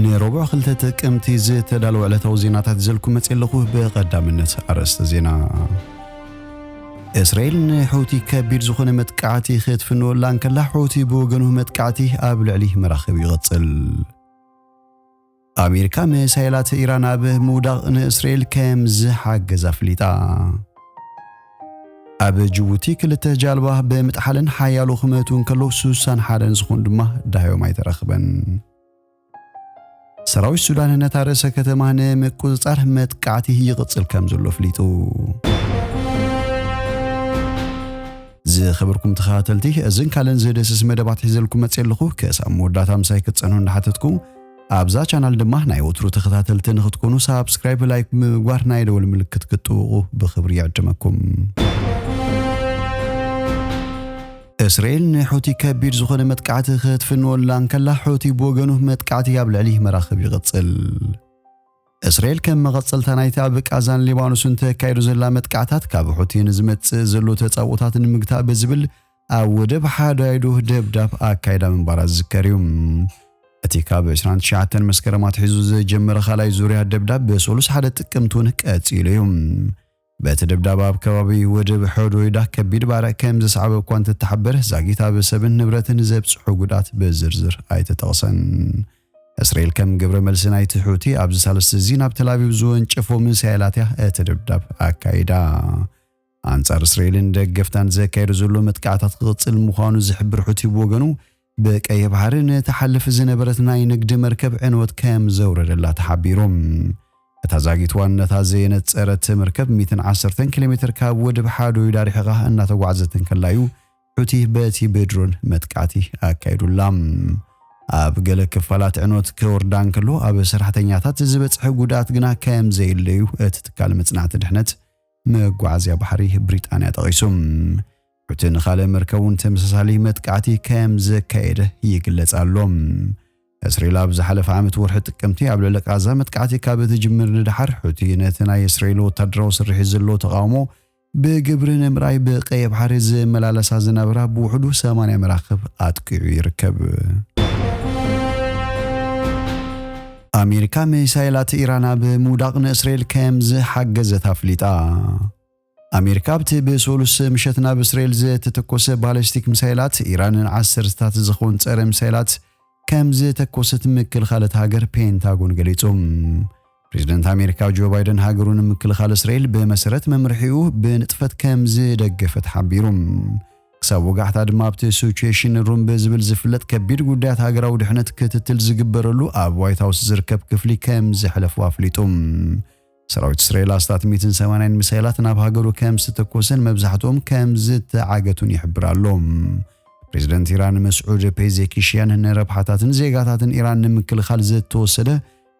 ንረቡዕ ክልተ ጥቅምቲ ዝተዳለወ ዕለታዊ ዜናታት ይዘልኩም መጽእ ኣለኹ። ብቐዳምነት ኣርእስተ ዜና። እስራኤል ንሑቲ ከቢድ ዝኾነ መጥቃዕቲ ክትፍንወላ እንከላ፣ ሑቲ ብወገኑ መጥቃዕቲ ኣብ ልዕሊ መራኽብ ይቕጽል። ኣሜሪካ ሚሳይላት ኢራን ኣብ ምውዳቕ ንእስራኤል ከም ዝሓገዝ ኣፍሊጣ። ኣብ ጅቡቲ ክልተ ጃልባ ብምጥሓለን ሓያሎ ክመቱ እንከሎ፣ ሱሳን ሓደን ዝኾኑ ድማ ዳህዮም ኣይተረኽበን። ሰራዊት ሱዳን ነታ ርእሰ ከተማ ንምቁጽጻር መጥቃዕቲ ይቕጽል ከም ዘሎ ኣፍሊጡ። ዝኸበርኩም ተኸታተልቲ፣ እዝን ካልእን ዘደስስ መደባት ሒዘልኩም መጽእ ኣለኹ። ክሳብ መወዳእታ ምሳይ ክትጸንሑ እንዳሓተትኩ፣ ኣብዛ ቻናል ድማ ናይ ወትሩ ተኸታተልቲ ንኽትኮኑ ሳብስክራይብ፣ ላይክ ብምግባር ናይ ደወል ምልክት ክትጥውቑ ብኽብሪ ይዕድመኩም። እስራኤል ንሑቲ ከቢድ ዝኾነ መጥቃዕቲ ክትፍንወላ እንከላ፣ ሑቲ ብወገኑ መጥቃዕቲ ኣብ ልዕሊ መራኽብ ይቕጽል። እስራኤል ከም መቐጸልታ ናይቲ ኣብ ቃዛን ሊባኖስን ተካይዱ ዘላ መጥቃዕታት፣ ካብ ሑቲ ንዝመጽእ ዘሎ ተጻብኦታት ንምግታእ ብዝብል ኣብ ወደብ ሓዳይዶ ደብዳብ ኣካይዳ ምንባራ ዝዝከር እዩ። እቲ ካብ ዕስራን ትሽዓተን መስከረም ኣትሒዙ ዝጀመረ ካልኣይ ዙርያ ደብዳብ ብሰሉስ ሓደ ጥቅምቲ እውን ቀጺሉ እዩ። በቲ ደብዳብ ኣብ ከባቢ ወደብ ሖዶይዳ ከቢድ ባርዕ ከም ዘስዓበ እኳ እንተተሓበረ፣ ዛጊት ኣብ ሰብን ንብረትን ዘብጽሑ ጉድኣት ብዝርዝር ኣይተጠቕሰን። እስራኤል ከም ግብረ መልሲ ናይቲ ሑቲ ኣብዚ ሳልስቲ እዚ ናብ ተላቪቭ ዝወንጨፎ ሚሳይላት እያ እቲ ደብዳብ ኣካይዳ። ኣንጻር እስራኤልን ደገፍታን ዘካየዱ ዘሎ መጥቃዕታት ክቕጽል ምዃኑ ዝሕብር ሑቲ ብወገኑ፣ ብቀይሕ ባሕሪ ንትሓልፍ ዝነበረት ናይ ንግዲ መርከብ ዕንወት ከም ዘውረደላ ተሓቢሩ። እታ ዛጊት ዋንነታ ዘየነጸረት መርከብ ሚእትን ዓሰርተን ኪሎ ሜትር ካብ ወደብ ሓዶይዳ ርሒቓ እናተጓዕዘት እንከላ እዩ ሑቲ በቲ ብድሮን መጥቃዕቲ ኣካይዱላ። ኣብ ገለ ክፋላት ዕንወት ክወርዳ እንከሎ፣ ኣብ ሰራሕተኛታት ዝበጽሐ ጉድኣት ግና ከም ዘየለዩ እቲ ትካል መጽናዕቲ ድሕነት መጓዓዝያ ባሕሪ ብሪጣንያ ጠቒሱ። ሑቲ ንኻልእ መርከብ እውን ተመሳሳሊ መጥቃዕቲ ከም ዘካየደ ይግለጽ ኣሎ። እስራኤል ኣብ ዝሓለፈ ዓመት ወርሒ ጥቅምቲ ኣብ ልዕሊ ቃዛ መጥቃዕቲ ካብ እትጅምር ንደሓር፣ ሑቲ ነቲ ናይ እስራኤል ወታደራዊ ስርሒት ዘለዎ ተቓውሞ ብግብሪ ንምርኣይ ብቀይሕ ባሕሪ ዝመላለሳ ዝነበራ ብውሕዱ ሰማንያ መራኽብ ኣጥቂዑ ይርከብ። ኣሜሪካ ሚሳይላት ኢራን ኣብ ምውዳቕ ንእስራኤል ከም ዝሓገዘት ኣፍሊጣ። ኣሜሪካ ኣብቲ ብሰሉስ ምሸት ናብ እስራኤል ዝተተኮሰ ባሊስቲክ ሚሳይላት፣ ኢራን ንዓሰርተታት ዝኾን ጸረ ሚሳይላት ከም ዝተኮሰት ምክልኻል እታ ሃገር ፔንታጎን ገሊጹ። ፕሬዝደንት ኣሜሪካ ጆ ባይደን፣ ሃገሩ ንምክልኻል እስራኤል ብመሰረት መምርሒኡ ብንጥፈት ከም ዝደገፈት ሓቢሩ። ክሳብ ወጋሕታ ድማ ኣብቲ ሲቹዌሽን ሩም ብዝብል ዝፍለጥ ከቢድ ጉዳያት ሃገራዊ ድሕነት ክትትል ዝግበረሉ ኣብ ዋይት ሃውስ ዝርከብ ክፍሊ ከም ዘሕለፉ ኣፍሊጡ። ሰራዊት እስራኤል ኣስታት ሚእትን ሰማንያን ሚሳይላት ናብ ሃገሩ ከም ዝተኮሰን መብዛሕትኦም ከም ዝተዓገቱን ይሕብር ኣሎ። ፕሬዝደንት ኢራን መስዑድ ፔዜኪሽያን፣ ንረብሓታትን ዜጋታትን ኢራን ንምክልኻል ዝተወሰደ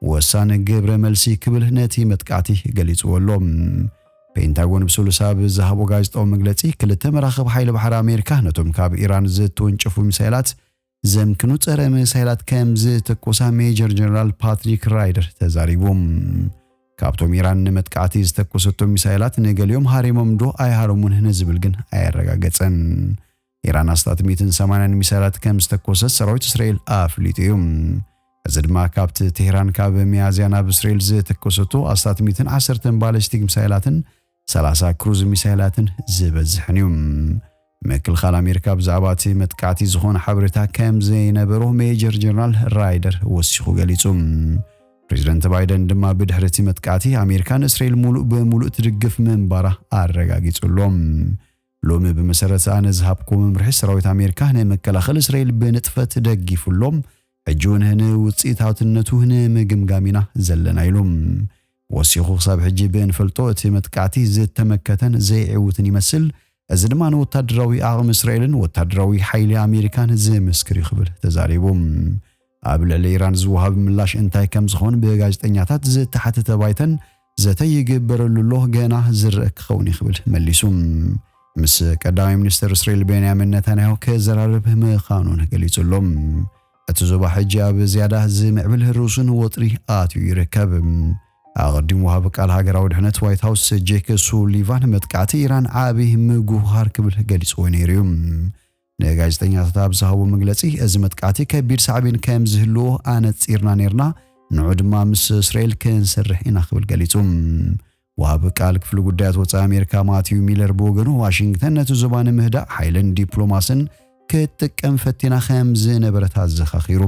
ወሳኒ ግብረ መልሲ ክብል ነቲ መጥቃዕቲ ገሊጽዎ ኣሎ። ፔንታጎን ብሰሉስ ኣብ ዝሃቦ ጋዜጣዊ መግለጺ፣ ክልተ መራኽብ ሓይሊ ባሕሪ ኣሜሪካ ነቶም ካብ ኢራን ዝተወንጨፉ ሚሳይላት ዘምክኑ ጸረ ሚሳይላት ከም ዝተኮሳ ሜጀር ጀነራል ፓትሪክ ራይደር ተዛሪቡ። ካብቶም ኢራን ንመጥቃዕቲ ዝተኮሰቶም ሚሳይላት ንገሊኦም ሃሪሞም ዶ ኣይሃረሙን ንዝብል ግን ኣየረጋገጸን። ኢራን ኣስታት ሚእትን ሰማንያን ሚሳይላት ከም ዝተኮሰት ሰራዊት እስራኤል ኣፍሊጡ እዩ። እዚ ድማ ካብቲ ቴህራን ካብ ሚያዝያ ናብ እስራኤል ዝተኮሰቶ ኣስታት ሚእትን ዓሰርተን ባሊስቲክ ሚሳይላትን ሰላሳ ክሩዝ ሚሳይላትን ዝበዝሕን እዩ። ምክልኻል ኣሜሪካ ብዛዕባ እቲ መጥቃዕቲ ዝኾነ ሓበሬታ ከም ዘይነበሮ ሜጀር ጀነራል ራይደር ወሲኹ ገሊጹ። ፕሬዝደንት ባይደን ድማ ብድሕሪ እቲ መጥቃዕቲ ኣሜሪካ ንእስራኤል ሙሉእ ብምሉእ ትድግፍ ምንባራ ኣረጋጊጹ ኣሎ። ሎሚ ብመሰረት ኣነ ዝሃብኩዎ መምርሒ፣ ሰራዊት ኣሜሪካ ንመከላኸሊ እስራኤል ብንጥፈት ደጊፉ ኣሎ። ሕጂ እውን ንውፅኢታውትነቱ ንምግምጋም ኢና ዘለና ኢሉ። ወሲኹ፣ ክሳብ ሕጂ ብእንፈልጦ እቲ መጥቃዕቲ ዝተመከተን ዘይዕውትን ይመስል። እዚ ድማ ንወታደራዊ ዓቕሚ እስራኤልን ወታደራዊ ሓይሊ ኣሜሪካን ዝምስክር እዩ ክብል ተዛሪቡ። ኣብ ልዕሊ ኢራን ዝወሃብ ምላሽ እንታይ ከም ዝኾን ብጋዜጠኛታት ዝተሓተተ ባይተን፣ ዘተ ይግበረሉ ኣሎ፣ ገና ዝረአ ክኸውን እዩ ክብል መሊሱ። ምስ ቀዳማይ ሚኒስትር እስራኤል ቤንያሚን ነታንያሁ ክዘራረብ ምዃኑን ገሊጹ ኣሎ። እቲ ዞባ ሕጂ ኣብ ዝያዳ ዝምዕብል ርእሱን ወጥሪ ኣትዩ ይርከብ። ኣቐዲሙ ወሃቢ ቃል ሃገራዊ ድሕነት ዋይት ሃውስ ጄክ ሱሊቫን፣ መጥቃዕቲ ኢራን ዓቢ ምጉሃር ክብል ገሊጽዎ ነይሩ እዩ። ንጋዜጠኛታት ኣብ ዝሃቦ መግለጺ፣ እዚ መጥቃዕቲ ከቢድ ሳዕቤን ከም ዝህልዎ ኣነጺርና ነይርና፣ ንዑ ድማ ምስ እስራኤል ክንሰርሕ ኢና ክብል ገሊጹ። ወሃቢ ቃል ክፍሊ ጉዳያት ወጻኢ ኣሜሪካ ማቲው ሚለር ብወገኑ፣ ዋሽንግተን ነቲ ዞባ ንምህዳእ ሓይልን ዲፕሎማስን ክትጥቀም ፈቲና ከም ዝነበረት ኣዘኻኺሩ።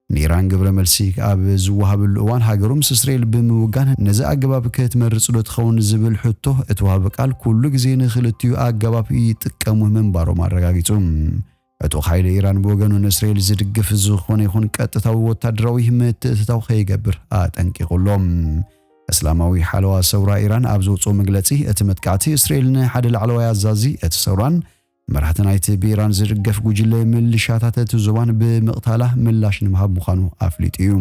ንኢራን ግብረ መልሲ ኣብ ዝወሃበሉ እዋን፣ ሃገሩ ምስ እስራኤል ብምውጋን ነዚ ኣገባብ ክትመርጽ ዶ ትኸውን ዝብል ሕቶ፣ እቲ ወሃቢ ቃል ኩሉ ግዜ ንኽልቲኡ ኣገባብ ይጥቀሙ ምንባሮም ኣረጋጊጹ። ዕጡቕ ሓይሊ ኢራን ብወገኑ፣ ንእስራኤል ዝድግፍ ዝኾነ ይኹን ቀጥታዊ ወታደራዊ ምትእትታው ከይገብር ኣጠንቂቑ ኣሎ። እስላማዊ ሓለዋ ሰውራ ኢራን ኣብ ዘውፅኦ መግለጺ፣ እቲ መጥቃዕቲ እስራኤል ንሓደ ላዕለዋይ ኣዛዚ እቲ ሰውራን መራሕቲ ናይቲ ብኢራን ዝድገፍ ጉጅለ ምልሻታት እቲ ዞባን ብምቕታላ ምላሽ ንምሃብ ምዃኑ ኣፍሊጡ እዩ።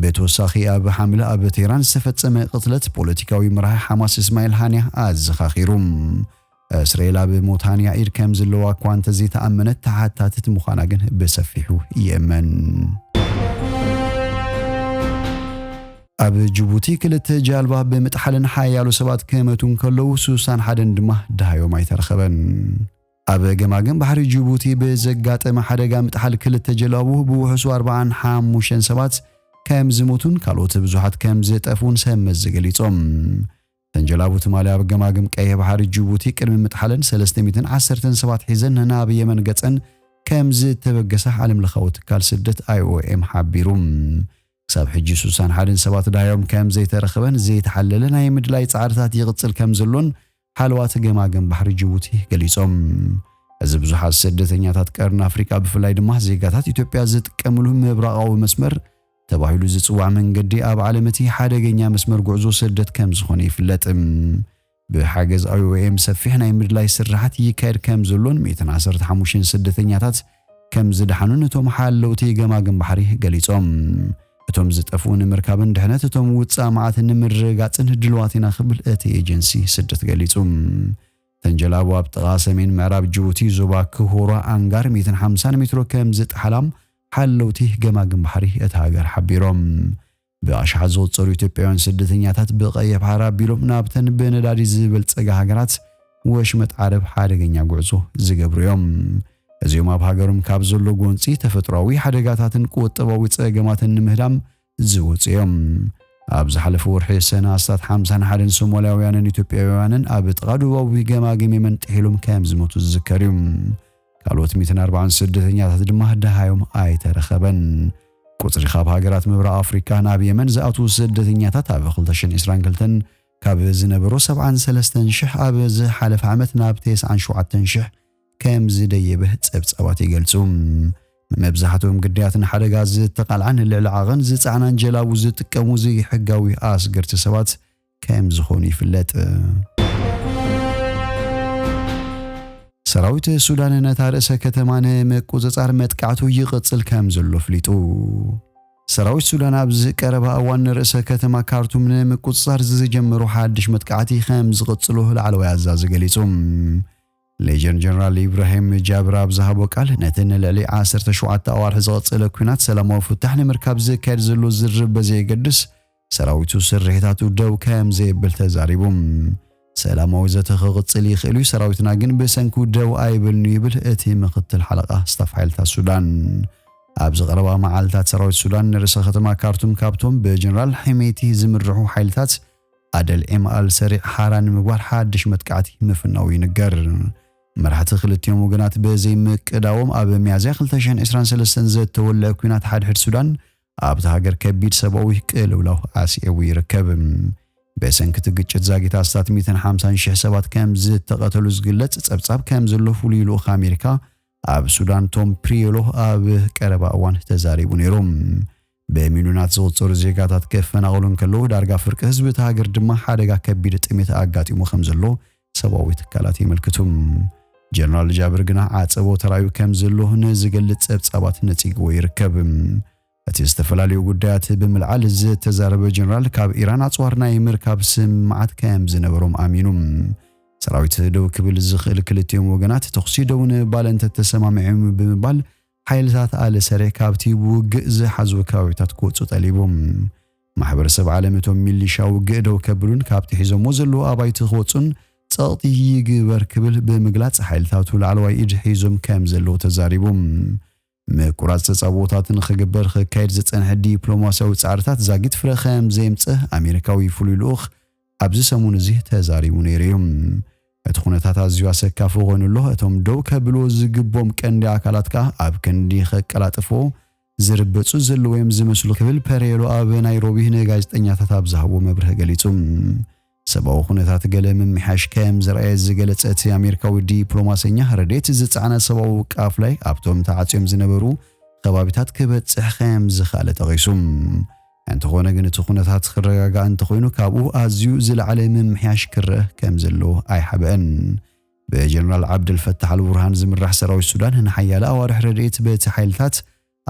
ብተወሳኺ፣ ኣብ ሓምለ ኣብ ቴህራን ዝተፈጸመ ቅትለት ፖለቲካዊ መራሒ ሓማስ እስማኤል ሃንያ ኣዘኻኺሩ። እስራኤል ኣብ ሞት ሃንያ ኢድ ከም ዘለዋ እኳ እንተዘይተኣመነት፣ ተሓታቲት ምዃና ግን ብሰፊሑ ይእመን። ኣብ ጅቡቲ ክልተ ጃልባ ብምጥሓለን ሓያሎ ሰባት ክመቱ እንከለዉ፣ ስሳን ሓደን ድማ ደሃዮም ኣይተረኸበን። ኣብ ገማግም ባሕሪ ጅቡቲ ብዘጋጠመ ሓደጋ ምጥሓል ክልተ ጀላቡ ብውሕሱ ኣርባዓን ሓሙሽተን ሰባት ከም ዝሞቱን ካልኦት ብዙሓት ከም ዝጠፍኡን ሰብ መዚ ገሊጾም። እተን ጀላቡ ትማሊ ኣብ ገማግም ቀይሕ ባሕሪ ጅቡቲ ቅድሚ ምጥሓለን ሰለስተ ሚእትን ዓሰርተን ሰባት ሒዘን ናብ የመን ገጸን ከም ዝተበገሳ ዓለም ለኻዊ ትካል ስደት ኣይ ኦ ኤም ሓቢሩ። ክሳብ ሕጂ ስሳን ሓደን ሰባት ደሃዮም ከም ዘይተረኸበን ዘይተሓለለ ናይ ምድላይ ጻዕርታት ይቕጽል ከም ዘሎን ሓለዋት ገማግም ባሕሪ ጅቡቲ ገሊጾም። እዚ ብዙሓት ስደተኛታት ቀርኒ ኣፍሪቃ፣ ብፍላይ ድማ ዜጋታት ኢትዮጵያ ዝጥቀምሉ ምብራቓዊ መስመር ተባሂሉ ዝጽዋዕ መንገዲ፣ ኣብ ዓለም እቲ ሓደገኛ መስመር ጉዕዞ ስደት ከም ዝኾነ ይፍለጥ። ብሓገዝ ኣይ ኦ ኤም ሰፊሕ ናይ ምድላይ ስራሓት ይካየድ ከም ዘሎን ሚእትን ዓሰርተ ሓሙሽተን ስደተኛታት ከም ዝደሓኑን እቶም ሓለውቲ ገማግም ባሕሪ ገሊጾም። እቶም ዝጠፍኡ ንምርካብን ድሕነት እቶም ውጻእ መዓት ንምርጋጽን ድልዋት ኢና ክብል እቲ ኤጀንሲ ስደት ገሊጹ። እተን ጀላቡ ኣብ ጥቓ ሰሜን ምዕራብ ጅቡቲ ዞባ ክሆራ ኣንጋር ሚእትን ሓምሳን ሜትሮ ከም ዝጠሓላም ሓለውቲ ገማግም ባሕሪ እታ ሃገር ሓቢሮም። ብኣሽሓት ዝቑጸሩ ኢትዮጵያውያን ስደተኛታት ብቐይሕ ባሕሪ ኣቢሎም ናብተን ብነዳዲ ዝበልጸጋ ሃገራት ወሽመጥ ዓረብ ሓደገኛ ጉዕዞ ዝገብሩ እዮም። እዚኦም ኣብ ሃገሮም ካብ ዘሎ ጎንጺ፣ ተፈጥሮኣዊ ሓደጋታትን ቁጠባዊ ጸገማትን ንምህዳም ዝወጹ እዮም። ኣብ ዝሓለፈ ወርሒ ሰነ፣ ኣስታት ሓምሳን ሓደን ሶማልያውያንን ኢትዮጵያውያንን ኣብ ጥቓ ደቡባዊ ገማግም የመን ጥሒሎም ከም ዝሞቱ ዝዝከር እዩ። ካልኦት ሚእትን ኣርባዓን ስደተኛታት ድማ ደሃዮም ኣይተረኸበን። ቁጽሪ ካብ ሃገራት ምብራቕ ኣፍሪቃ ናብ የመን ዝኣትዉ ስደተኛታት ኣብ ክልተ ሽሕን ዕስራን ክልተን ካብ ዝነበሮ ሰብዓን ሰለስተን ሽሕ ኣብ ዝሓለፈ ዓመት ናብ ተስዓን ሸውዓተን ሽሕ ከም ዝደየበ ጸብጻባት ይገልጹ። መብዛሕትኦም ግዳያት ንሓደጋ ዝተቓልዓን ልዕሊ ዓቐን ዝጸዓናን ጀላቡ ዝጥቀሙ ዘይሕጋዊ ኣስገርቲ ሰባት ከም ዝኾኑ ይፍለጥ። ሰራዊት ሱዳን ነታ ርእሰ ከተማ ንምቁጽጻር መጥቃዕቱ ይቕጽል ከም ዘሎ ኣፍሊጡ። ሰራዊት ሱዳን ኣብዚ ቀረባ እዋን ንርእሰ ከተማ ካርቱም ንምቁጽጻር ዝጀመሮ ሓድሽ መጥቃዕቲ ከም ዝቕጽሎ ላዕለዋይ ኣዛዚ ገሊጹ። ሌጀንድ ጀነራል ኢብራሂም ጃብር ኣብ ዝሃቦ ቃል፣ ነቲ ንልዕሊ ዓሰርተ ሸውዓተ ኣዋርሕ ዝቐጸለ ኲናት ሰላማዊ ፍታሕ ንምርካብ ዝካየድ ዘሎ ዝርርብ በዘየገድስ፣ ሰራዊቱ ስርሒታቱ ደው ከም ዘየብል ተዛሪቡ። ሰላማዊ ዘተ ክቕጽል ይኽእል እዩ፣ ሰራዊትና ግን ብሰንኩ ደው ኣይብልን እዩ ይብል እቲ ምኽትል ሓለቓ ስታፍ ሓይልታት ሱዳን። ኣብዚ ቀረባ መዓልታት ሰራዊት ሱዳን ንርእሰ ከተማ ካርቱም ካብቶም ብጀነራል ሒሜቲ ዝምርሑ ሓይልታት ኣደል ኤም ኣል ሰሪዕ ሓራ ንምግባር ሓድሽ መጥቃዕቲ ምፍናው ይንገር። መራሕቲ ክልቲኦም ወገናት ብዘይምቅዳዎም ኣብ ሚያዝያ ክልተ ሽሕን ዕስራን ሰለስተን ዝተወልዐ ኲናት ሓድሕድ ሱዳን ኣብታ ሃገር ከቢድ ሰብኣዊ ቅልውላው ኣስዒቡ ይርከብ። ብሰንኪ እቲ ግጭት ዛጊት ኣስታት ሚእትን ሓምሳን ሽሕ ሰባት ከም ዝተቐተሉ ዝግለጽ ጸብጻብ ከም ዘሎ ፍሉይ ልኡኽ ኣሜሪካ ኣብ ሱዳን ቶም ፕሪዮሎ ኣብ ቀረባ እዋን ተዛሪቡ ነይሩ። ብሚልዮናት ዝቑጸሩ ዜጋታት ክፈናቐሉ እንከለዉ፣ ዳርጋ ፍርቂ ህዝቢ እታ ሃገር ድማ ሓደጋ ከቢድ ጥሜት ኣጋጢሙ ከም ዘሎ ሰብኣዊ ትካላት የመልክቱ። ጀነራል ጃብር ግና ዓጸቦ ተራእዩ ከም ዘሎ ንዝገልጽ ጸብጻባት ነጺግዎ ይርከብ። እቲ ዝተፈላለዩ ጉዳያት ብምልዓል ዝተዛረበ ጀነራል፣ ካብ ኢራን ኣጽዋር ናይ ምርካብ ስምዓት ከም ዝነበሮም ኣሚኑ። ሰራዊት ደው ክብል ዝኽእል ክልቲኦም ወገናት ተኹሲ ደው ንምባል እንተተሰማሚዖም ብምባል፣ ሓይልታት ኣል ሰሪዕ ካብቲ ውግእ ዝሓዝዎ ከባቢታት ክወጹ ጠሊቡ። ማሕበረሰብ ዓለም እቶም ሚሊሻ ውግእ ደው ከብሉን ካብቲ ሒዞሞ ዘለዉ ኣባይቲ ክወጹን ጸቕጢ ይግበር ክብል ብምግላጽ ሓይልታቱ ላዕለዋይ ኢድ ሒዞም ከም ዘለዉ ተዛሪቡ። ምቁራጽ ተጻብኦታት ንኽግበር ክካየድ ዝጸንሐ ዲፕሎማስያዊ ጻዕርታት ዛጊት ፍረ ከም ዘየምጽእ ኣሜሪካዊ ፍሉይ ልኡኽ ኣብዚ ሰሙን እዚ ተዛሪቡ ነይሩ እዩ። እቲ ኩነታት ኣዝዩ ኣሰካፊ ኮይኑ ኣሎ። እቶም ደው ከብልዎ ዝግቦም ቀንዲ ኣካላት ከኣ ኣብ ክንዲ ከቀላጥፍዎ ዝርበጹ ዘለዉ እዮም ዝመስሉ ክብል ፐሬሎ ኣብ ናይሮቢ ንጋዜጠኛታት ኣብ ዝሃቦ መብርሂ ገሊጹ። ሰብኣዊ ኩነታት ገለ ምምሕያሽ ከም ዝረኣየ ዝገለጸ እቲ ኣሜሪካዊ ዲፕሎማሰኛ ረድኤት ዝጸዓነ ሰብኣዊ ቃፍላይ ኣብቶም ተዓጽዮም ዝነበሩ ከባቢታት ክበጽሕ ከም ዝኽኣለ ጠቒሱ። እንተኾነ ግን እቲ ኩነታት ክረጋጋእ እንተኾይኑ ካብኡ ኣዝዩ ዝለዓለ ምምሕያሽ ክረአ ከም ዘለዎ ኣይሓብአን። ብጀነራል ዓብደልፈታሕ ኣልቡርሃን ዝምራሕ ሰራዊት ሱዳን ንሓያለ ኣዋርሕ ረድኤት በቲ ሓይልታት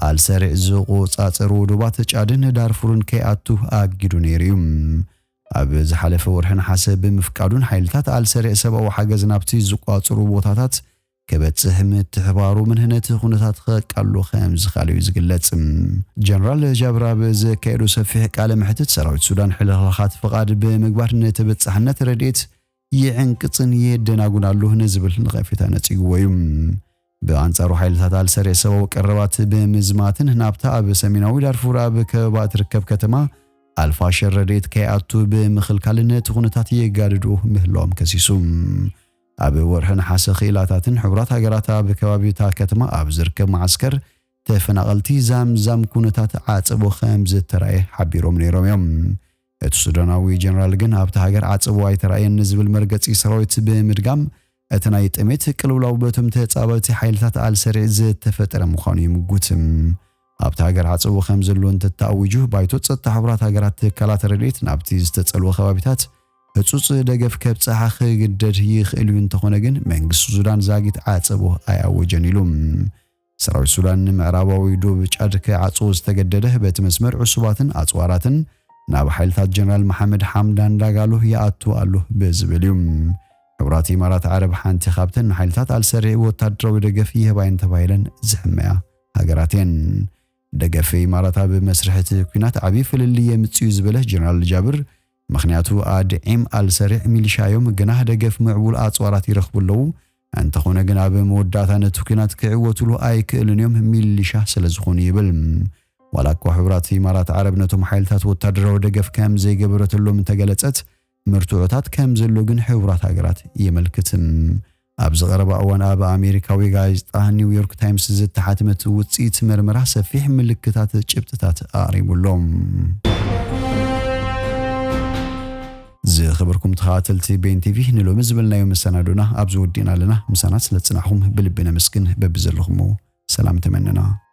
ኣልሰሪዕ ዝቆጻጸሩ ውድባት ጫድን ዳርፉርን ከይኣቱ ኣጊዱ ነይሩ እዩ። ኣብ ዝሓለፈ ወርሒ ነሓሰ ብምፍቃዱን ሓይልታት ኣልሰሪዕ ሰብኣዊ ሓገዝ ናብቲ ዝቋጽሩ ቦታታት ክበጽሕ ምትሕባሩ መንህነቲ ኩነታት ከቃሉ ከም ዝኽኣል እዩ ዝግለጽ። ጀነራል ጃብር ኣብ ዘካየዶ ሰፊሕ ቃለ መሕትት ሰራዊት ሱዳን ሕልኽላኻት ፍቓድ ብምግባር ንተበጻሕነት ረድኤት ይዕንቅጽን የደናጉን ኣሎ ንዝብል ነቐፌታ ነጺግዎ እዩ። ብኣንጻሩ ሓይልታት ኣልሰሪዕ ሰብኣዊ ቀረባት ብምዝማትን ናብታ ኣብ ሰሜናዊ ዳርፉር ኣብ ከበባ እትርከብ ከተማ ኣልፋሸር ረድኤት ከይኣቱ ብምኽልካልን ነቲ ኩነታት የጋድዱ ምህላዎም ከሲሱ። ኣብ ወርሒ ነሓሰ ክኢላታትን ሕቡራት ሃገራት ኣብ ከባቢ እታ ከተማ ኣብ ዝርከብ መዓስከር ተፈናቐልቲ ዛምዛም ኩነታት ዓጸቦ ከም ዝተራእየ ሓቢሮም ነይሮም እዮም። እቲ ሱዳናዊ ጀነራል ግን ኣብታ ሃገር ዓጸቦ ኣይተራእየን ንዝብል መርገጺ ሰራዊት ብምድጋም እቲ ናይ ጥሜት ቅልውላው በቶም ተጻባእቲ ሓይልታት ኣልሰሪዕ ዝተፈጠረ ምዃኑ ይምጉት። ኣብታ ሃገር ዓጸቦ ከም ዘሎ እንተተኣዊጁ ባይቶ ጸጥታ ሕቡራት ሃገራት ትካላት ረድኤት ናብቲ ዝተጸልወ ከባቢታት ህጹጽ ደገፍ ከብጽሓ ክግደድ ይኽእል እዩ፣ እንተኾነ ግን መንግስቲ ሱዳን ዛጊት ዓጸቦ ኣይኣወጀን ኢሉ። ሰራዊት ሱዳን ንምዕራባዊ ዶብ ጫድ ክዓጽዎ ዝተገደደ በቲ መስመር ዕሱባትን ኣጽዋራትን ናብ ሓይልታት ጀነራል መሓመድ ሓምዳን ዳጋሎ ይኣቱ ኣሎ ብዝብል እዩ። ሕቡራት ኢማራት ዓረብ ሓንቲ ካብተን ንሓይልታት ኣልሰሪዕ ወታደራዊ ደገፍ ይህባ እየን ተባሂለን ዝሕመያ ሃገራት እየን። ደገፍ ኢማራት ኣብ መስርሕ እቲ ኲናት ዓብዪ ፍልልይ የምጽእ እዩ ዝበለ ጀነራል ጃብር፣ ምኽንያቱ ኣድዒም ኣልሰሪዕ ሚሊሻ እዮም፣ ግና ደገፍ ምዕቡል ኣጽዋራት ይረኽቡ ኣለዉ። እንተኾነ ግን ኣብ መወዳእታ ነቲ ኲናት ክዕወትሉ ኣይክእሉን እዮም፣ ሚሊሻ ስለ ዝኾኑ ይብል። ዋላ እኳ ሕቡራት ኢማራት ዓረብ ነቶም ሓይልታት ወታደራዊ ደገፍ ከም ዘይገበረትሎም እንተገለጸት፣ መርትዖታት ከም ዘሎ ግን ሕቡራት ሃገራት የመልክት። ኣብዚ ቀረባ እዋን ኣብ ኣሜሪካዊ ጋዜጣ ኒውዮርክ ታይምስ ዝተሓትመት ውጽኢት መርመራ ሰፊሕ ምልክታት ጭብጥታት ኣቕሪቡ ኣሎ። ዝኸበርኩም ተኸታተልቲ ቤን ቲቪ፣ ንሎሚ ዝበልናዮ መሰናዶና ኣብዚ ወዲእና ኣለና። ምሳና ስለ ዝጽናሕኩም ብልቢ ነመስግን። በብዘለኹሞ ሰላም ተመነና።